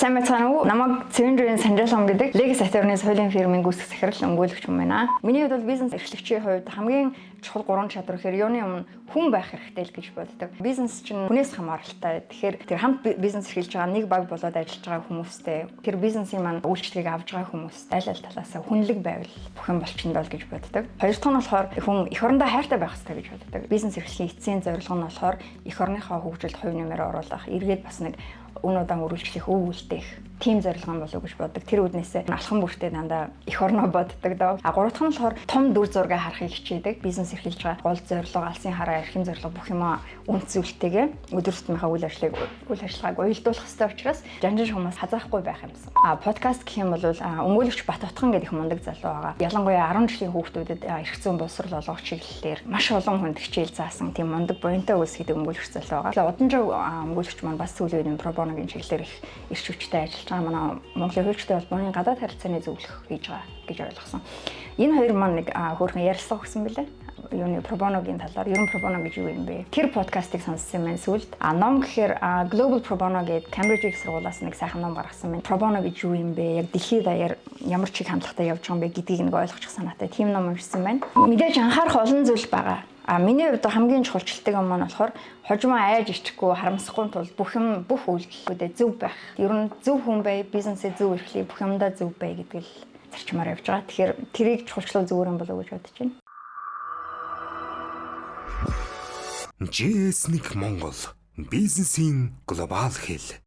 Сайн байцгаана уу? Намайг Цэвэндрийн Санжаалам гэдэг Legacy Attorney хуулийн фирмийн гүйцэтгэх захирал, өмгөөлөгч хүн байна. Миний хувьд бол бизнес эрхлэгчийн хувьд хамгийн чухал гурван чадвар гэхээр юуны өмнө хүн байх хэрэгтэй л гэж боддог. Бизнес чинь хүнээс хамааралтай. Тэгэхээр тэр хамт бизнес эрхэлж байгаа, нэг баг болоод ажиллаж байгаа хүмүүстэй, тэр бизнесийн маань үйлчлэгийг авж байгаа хүмүүс аль аль талаас хүнлэг байвал бүх юм болчихно доо гэж боддог. Хоёр дахь нь болохоор хүн эх орондоо хайртай байх хэрэгтэй гэж боддог. Бизнес эрхлэхийн эцсийн зорилго нь болохоор эх орныхоо хөгжилд хувь нэмэр оруулах, эргээд бас нэг үн удаан үргэлжлэх, өв үлдээх тийм зорилго юм болов уу гэж боддог. Тэр үүднээсээ алхам бүртээ дандаа эх орноо боддог доо. А гурав дахь нь болохоор том дүр зургийг харахыг хичээдэг. Бизнес эрхэлж байгаа гол зорилго, алсын хараа, эрхэм зорилго бүх юмаа үнэ зүйлтэйгээ өдөр тутмынхаа үйл ажиллагааг уялдуулах хэрэгтэй учраас жанжин шумаас хазаахгүй байх юмсан. А подкаст гэх юм бол өмгөөлөгч Бат Отхон гэдэг мундаг залуу байгаа. Ялангуяа 10 жилийн хүүхдүүдэд эрх зүйн боловсрол олгох чиглэлээр маш олон хүнд хичээл заасан тийм мундаг, буянтай үйлс гэдэг өмгөөлөгч залуу байгаа. Тэгээ Уданжав өмгөөлөгч маань бас сүүлийн үед pro bono-гийн чиглэлээр их эрч хүчтэй ажиллаж байгаа. Манай Монголын хуульчтай холбооны гадаад харилцааны зөвлөх хийж байгаа гэж ойлгосон. Энэ хоёр маань нэг хөөрхөн ярилцлага өгсөн бэлээ, юуны pro bono-гийн талаар, ер нь pro bono гэж юу юм бэ? Тэр подкастыг сонссон юм байна сүүлд. А ном гэхээр Global Pro Bono гэдэг Cambridge их сургуулиас нэг сайхан ном гаргасан байна. Pro bono гэж юу юм бэ? Яг дэлхийд даяар ямар чиг хандлагатай явж байгаа юм бэ гэдгийг нэг ойлгочих санаатай тийм ном уншсан байна. Мэдээж анхаарах олон зүйл байгаа. А миний хувьд хамгийн чухалчилдаг юм маань болохоор хожимоо айж ичихгүй, харамсахгүй тул бүх юм, бүх үйлдэлүүдээ зөв байх. Ер нь зөв хүн бай, бизнесээ зөв эрхлэе, бүх юмдаа зөв бай гэдэг л зарчмаар явж байгаа. Тэгэхээр тэрийг чухалчлал зүгээр юм болов уу гэж бодож байна. GS1 Монгол, бизнесийн глобал хэл.